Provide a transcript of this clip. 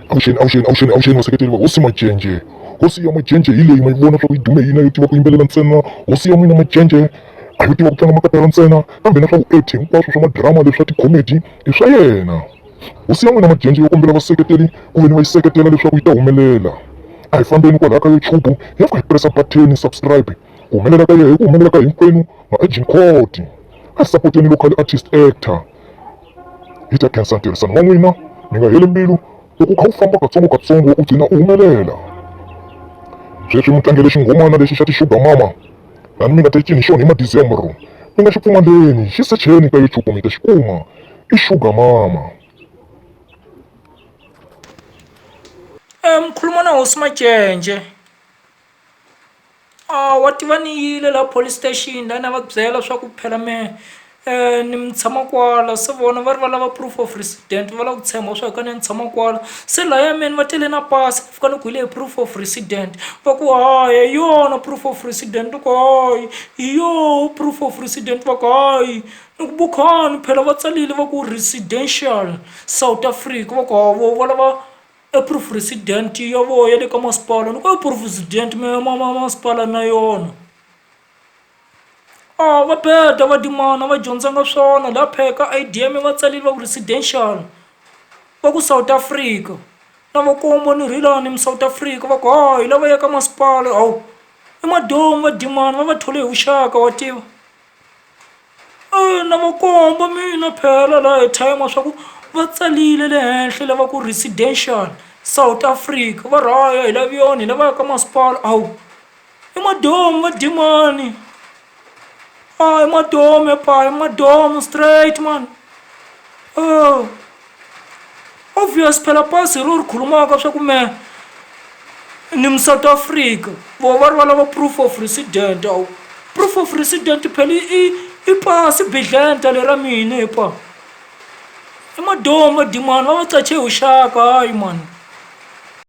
Avuxeni, avuxeni, avuxeni, avuxeni vaseketeri va hosi Majenje. Hosi ya Majenje hi leyi ma yi vona swa ku yi dume yina yo tiva ku yimbelela ntsena. Hosi ya n'wina Majenje a yo tiva ku tlanga makatara ntsena kambe na swa vuacti hinkwaswo swa madrama leswa ti-comedy i swa yena. Hosi ya n'wina Majenje yo kombela vaseketeri ku veni va yi seketela leswaku yi ta humelela. A hi fambeni kwalaya ka YouTube hi ya fika hi pressa button subscribe. Ku humelela ka yehe i ku humelela ka hinkwenu ma-agent court. A hi sapoteni local artist actor. Hi ta khensa ntirhisano wa n'wina mi nga heli mbilu loko u kha u famba katsongokatsongo u gcina u humelela. Sweswi mi tlangele xinghomana lexi xa ti-sugar mama lani mi nga ta cini xona hi ma-December mi nga xi pfumaleni xi secheni ka YouTube mi ta xi kuma i sugar mama. Mi khuluma na hosi Macenje. A wa tiva ni yile laha police station la ni va byela swa ku phela mehe ni mi tshama kwala se vona va ri va lava proof of resident va lava ku tshemba swa ku hakunene ni tshama kwala se lahaya mehe ni va tele na pasi ni fika ni ku hi leyi proof of resident va ku hayi hi yona proof of resident ni ku hayi hi yoho proof of resident va ku hayi ni ku bukhani phela va tsarile va ku residential South Africa va ku ha voho va lava E phuresidente ya vona ya le ka masipala ni ku e phuresidente masipala na yona a va beda va dimana va dyondzanga swona la phe ka I_D ya mina va tsarile va ku residential va ku South Africa na va komba ni ri la ni South Africa va ku hayi lava ya ka masipala hawu i madomu va dimana va va thole hi vuxaka wa tiva. Na va komba mina phela la hi timer swa ku va tsarile le henhla la va ku residential South Africa va ri hayi a hi lavi yona hi lava ya ka masipala hawu i madomu va dimani a i madomu pa i madomu straight man obvious phela pasi hi ro ri khulumaka swa ku mehe ni mu South Africa voho va ri va lava proof of resident hawu proof of resident phela i i pasi bidlenta le ra mina he pa i madomu madimani va va qache hi vuxaka hayi mani.